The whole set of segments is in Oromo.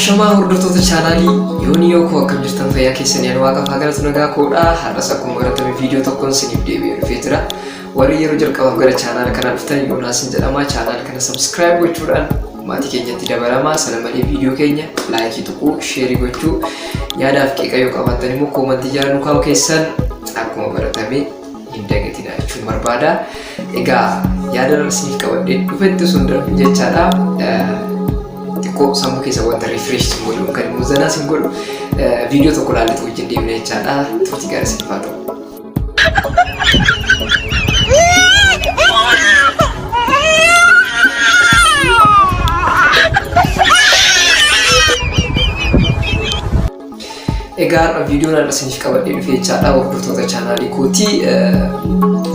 Ashamaa hordoftoota chaanaalii Yoonii Yookoo, akkam jirtan? Fayyaa keessanii? Ani Waaqaaf haa galatu, nagaa koodha. Har'as akkuma baratame viidiyoo tokkoon isiniif deebi'ee dhufee jira. Warri yeroo jalqabaaf gara chaanaala kanaa dhuftan, Yoonaas jedhama. Chaanaala kana subscribe gochuudhaan maatii keenyatti dabalamaa. Sana malee viidiyoo keenya like tuquu, share gochuu, yaadaaf qeeqa yoo qabaattan immoo comment jala nu kaa'u keessan akkuma baratame hin dagatinaa jechuun barbaada. Egaa yaada isiniif qabadhee dhufetti sun darbu jechaadha. Xiqqoo sammuu keessa wanta refresh sin godhu kan immoo zanaa sin godhu viidiyoo tokko ilaalletu wajjin deemna jechaadha. Turtii gaarii isiniif haa ta'u. Egaa har'a viidiyoon har'a isiniif qabadhee dhufe jechaadha, hordoftoota chaanaalii kootii,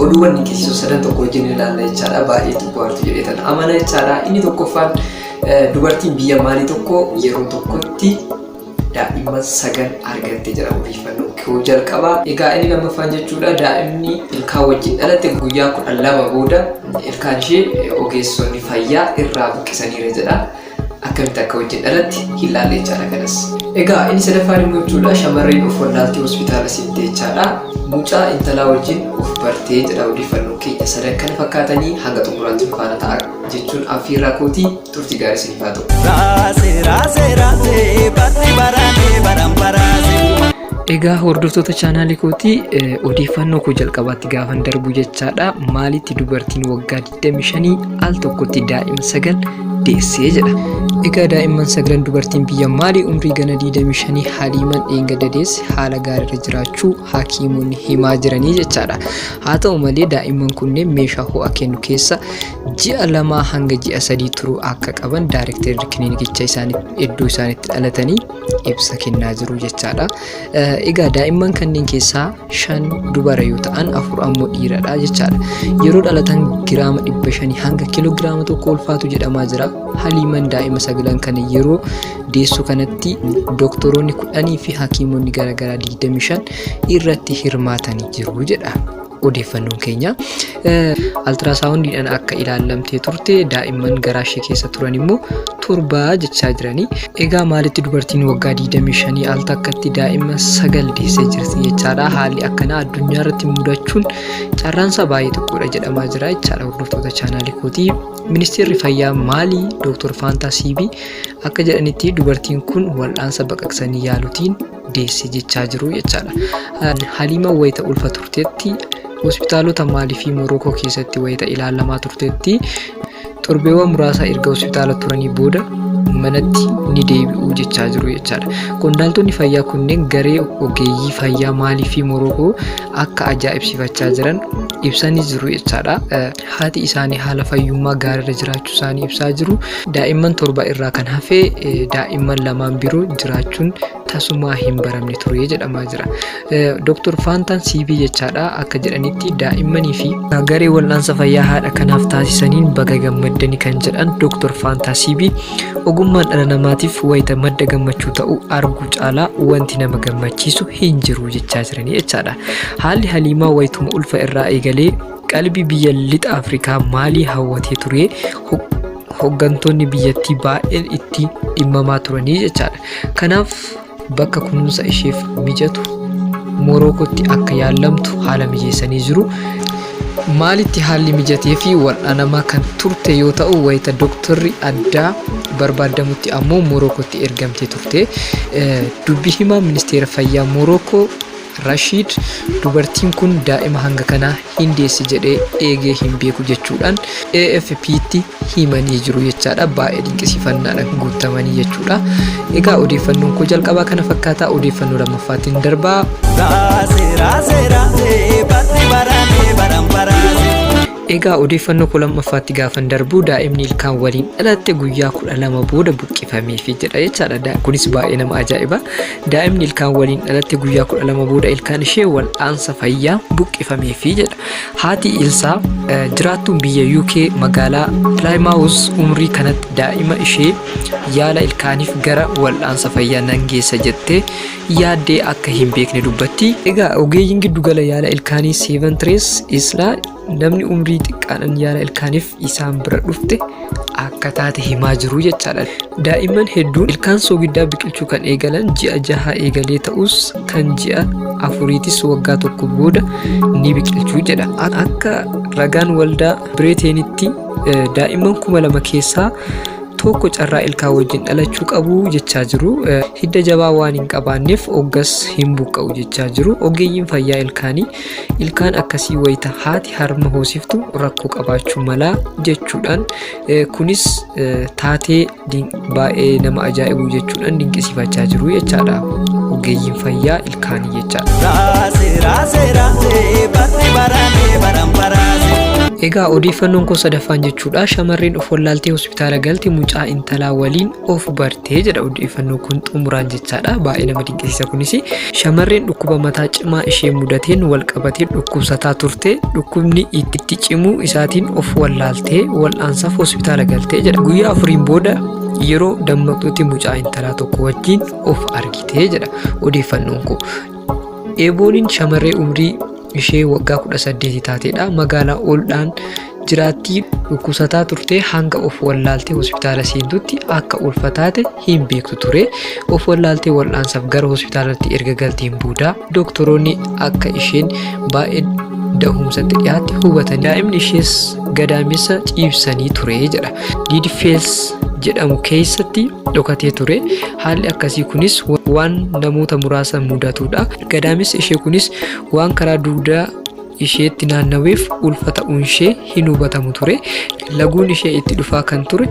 oduuwwan dinqisiisoo sadan tokko wajjin ilaalla jechaadha. Baay'ee bohaartu jedheetan amana jechaadha. Inni tokkoffaan, dubartiin biyya Maalii tokko yeroo tokkotti daa'imman sagal argatte jedha odeeffannoo koo jalqabaa. Egaa inni lammaffaan jechuudha, daa'imni ilkaan wajjin dhalatte guyyaa 12 booda ilkaan ishee ogeessonni fayyaa irraa buqqisaniira jedha. Akkamitti akka wajjin dhalatte hin laalle jechaadha kanas. Egaa inni sadaffaan immoo jechuudha, shamarreen of wallaaltee hospitaala seente jechaadha. Mucaa intalaa wajjin of bartee jedha. Odeeffannoon keenya sadan kana fakkaatanii, hanga xumuraatti nu faana ta'a jechuun affiirraa kootii, turtii gaarii isiniif haa ta'u. Raase raase raase barri baraane baran baraase. Egaa hordoftoota chaanaalii kootii, odeeffannoo koo jalqabaatti gaafan darbu jechaadha. Maalitti dubartiin waggaa 25 al tokkotti daa'ima sagal deessee jedha. Egaa daa'imman sagalan dubartiin biyya Maalii umrii gana 25 Haliiman dheengadda deesse haala gaariirra jiraachuu hakiimonni himaa jiranii jechaadha. Haa ta'u malee, daa'imman kunneen meeshaa ho'a kennu keessa ji'a 2 hanga ji'a 3 turuu akka qaban daarektarri kiliinikicha isaanii iddoo isaanitti dhalatanii ibsa kennaa jiru jechaadha. Egaa daa'imman kanneen keessaa shan dubara yoo ta'an, afur ammoo dhiiradha jechaadha. Yeroo dhalatan giraama 500 hanga kiiloogiraama 1 ulfaatu jedhamaa jira. Haliiman daa'ima sagalan kana yeroo deessu kanatti doktoroonni 10 fi hakiimonni garaagaraa 25 irratti hirmaatanii jiru jedha odeeffannoon keenya. Altiraasaawundiidhaan akka ilaallamtee turte, daa'imman garaa ishee keessa turan immoo torba jechaa jiranii. Egaa maalitti dubartiin waggaa 25 al takkatti daa'ima sagal deessee jirti jechaadha. Haalli akkanaa addunyaa irratti mudachuun carraansaa baay'ee xiqqoodha jedhamaa jira jechaadha, hordoftoota chaanaalii kootii. Ministeerri fayyaa Maalii Dr. Faantaa Siibii akka jedhanitti, dubartiin kun wal'aansa baqaqsanii yaaluutiin deesse jechaa jiru jechaadha. Haliima wayita ulfa turtetti hospitaalota Maalii fi Morookoo keessatti wayita ilaalamaa turtetti, torbeewwan muraasa erga hospitaala turanii booda manatti ni deebi'u jechaa jiru jechaadha. Qondaaltonni fayyaa kunneen garee ogeeyyii fayyaa Maalii fi Morookoo akka ajaa'ibsiifachaa jiran ibsanii jiru jechaadha. Haati isaanii haala fayyummaa gaariirra jiraachuu isaanii ibsaa jiru. Daa'imman torba irraa kan hafe daa'imman lamaan biroo jiraachuun tasumaa hin baramne ture jedhamaa jira. Dr. Faantaan CB jechaadha, akka jedhanitti, daa'immanii fi garee wal'aansa fayyaa haadha kanaaf taasisaniin baga gammaddani kan jedhan Dr. Faantaa CB, ogummaan dhala namaatiif wayita madda gammachuu ta'u arguu caalaa wanti nama gammachiisu hin jiru jechaa jiranii jechaadha. Haalli Haliimaa wayituma ulfa irraa eegalee qalbii biyya lixa Afrikaa Maalii hawwatee ture, hoggantoonni biyyattii baay'een itti dhimmamaa turanii jechaadha. Kanaaf bakka kunuunsa isheef mijatu Morokootti akka yaallamtu haala mijeessanii jiru. Maalitti haalli mijatee fi wal'aanamaa kan turte yoo ta'u, wayita dooktarri addaa barbaadamutti ammoo Morokootti ergamtee turte. Dubbi himaa ministeera fayyaa Morokoo Rashiid, dubartiin kun daa'ima hanga kanaa hin deessi jedhee eegee hin beeku jechuudhaan AFP'tti himanii jiru jechaadha. Baay'ee dinqisiifannaadhaan guutamanii jechuudha. Egaa odeeffannoon koo jalqabaa kana fakkaataa, odeeffannoo lammaffaatiin darbaa. Raase raase raase barri baraane baran baraase. Egaa odeeffannoo koo lammaffaatti gaafan darbu, daa'imni ilkaan waliin dhalatte guyyaa 12 booda buqqifameefi jedha jechaadha. Kunis baay'ee nama ajaa'iba. Daa'imni ilkaan waliin dhalatte guyyaa 12 booda ilkaan ishee wal'aansa fayyaa buqqifameefi jedha. Haati Ilsaa jiraattuun biyya UK magaalaa Plymouth umrii kanatti daa'ima ishee yaala ilkaaniif gara wal'aansa fayyaa nan geessa jettee yaaddee akka hin beekne dubbatti. Egaa ogeeyyiin giddugala yaala ilkaanii Seven Trace Islaa Namni umrii xiqqaadhaan yaala ilkaaniif isaan bira dhufte akka taate himaa jiru jechaadha. Daa'imman hedduun ilkaan soogiddaa biqilchuu kan eegalan ji'a jaha eegalee ta'us kan ji'a afuriitis waggaa tokko booda ni biqilchuu jedha. Akka ragaan waldaa Bireeteenitti daa'imman 2000 keessaa tokko carraa ilkaan wajjin dhalachuu qabu jechaa jiru. Hidda jabaa waan hin qabaanneef oggas hin buqqa'u jechaa jiru. Ogeeyyiin fayyaa ilkaanii ilkaan akkasii wayita haati harma hoosiftu rakkoo qabaachuu mala jechuudhaan kunis taatee baay'ee nama ajaa'ibu jechuudhaan dinqisiifachaa jiru jechaadha. Ogeeyyiin fayyaa ilkaanii jechaadha. Raase raase raase barri barane baran baraase. Egaa odeeffannoon koo sadaffaan jechuudha shamarreen of wallaaltee hospitaala galte mucaa intalaa waliin of bartee jedha odeeffannoo kun xumuraan jechaadha. Baay'ee nama dinqisiisa kunis. Shamarreen dhukkuba mataa cimaa ishee mudateen wal qabatee dhukkubsataa turte dhukkubni itti cimuu isaatiin of wallaaltee wal'aansaaf hospitaala galte jedha. Guyyaa afuriin booda yeroo dammaqxutti mucaa intalaa tokko wajjin of argite jedha odeeffannoon koo. Eebooniin shamarree umrii ishee waggaa 18 taateedha. Magaalaa Oldhaan jiraattii dhukkubsataa turte hanga of wallaaltee hospitaala seentutti akka ulfa taate hin beektu ture. Of wallaaltee wal'aansaaf gara hospitaalatti erga galteen booda doktoroonni akka isheen baay'ee dahumsatti dhiyaatte hubatan. Daa'imni ishees gadaamessa ciibsanii ture jedha. Diidfeels jedhamu keessatti dhokatee ture. Haalli akkasii kunis waan namoota muraasa mudatudha. Gadaamessi ishee kunis waan karaa dugdaa isheetti naannaweef ulfa ta'uun ishee hin hubatamu ture. Laguun ishee itti dhufaa kan ture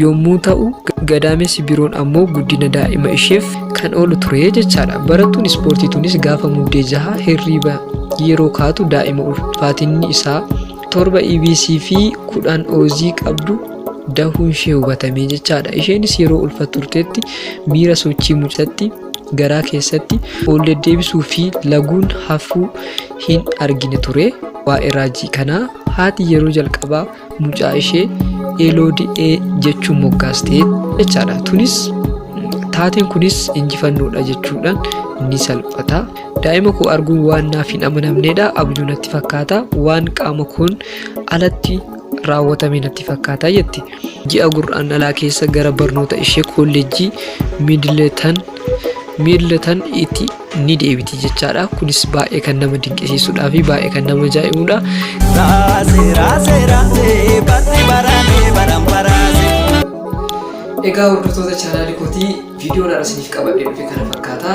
yommuu ta'u gadaamessi biroon ammoo guddina daa'ima isheef kan oolu ture jechaadha. Barattuun ispoortii tunis gaafa Muddee jaha hirriiba yeroo kaatu daa'ima ulfaatinni isaa 7 EBC fi 10 OZ qabdu dahuun ishee hubatamee jechaadha. Isheenis yeroo ulfa turtetti miira sochii mucatti garaa keessatti ol deddeebisuu fi laguun hafuu hin argine ture. Waa'ee raajii kanaa haati yeroo jalqabaa mucaa ishee Eloodi'ee jechuun moggaaste jechaadha. Tunis taateen kunis injifannoodha jechuudhaan ni salphata. Daa'ima koo arguun waan naaf hin amanamneedha. Abjuu natti fakkaata. Waan qaama koon alatti raawwatame natti fakkaata jetti. Ji'a Gurraandhalaa keessa gara barnoota ishee kolleejjii Miidletan Miidletan itti ni deebiti jechaadha. Kunis baay'ee kan nama dinqisiisudhaa fi baay'ee kan nama ajaa'ibudha. Raase raase raase barri barane baran baraase. Egaa hordoftoota chaanaalii kootii viidiyoon har'a isiniif qabadhee dhufe kana fakkaata.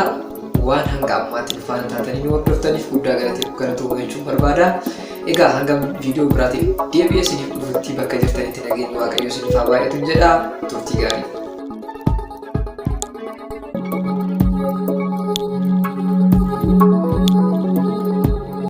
Waan hanga ammaatti nu faana taatanii nu hordoftaniif guddaa galatooma jechuun barbaada. Egaa hanga viidiyoo biraatiin deebi'ee isiniif dhufutti bakka jirtanitti nageenyi Waaqayyoo isiniif haa baay'atu jedha. Turtii gaarii.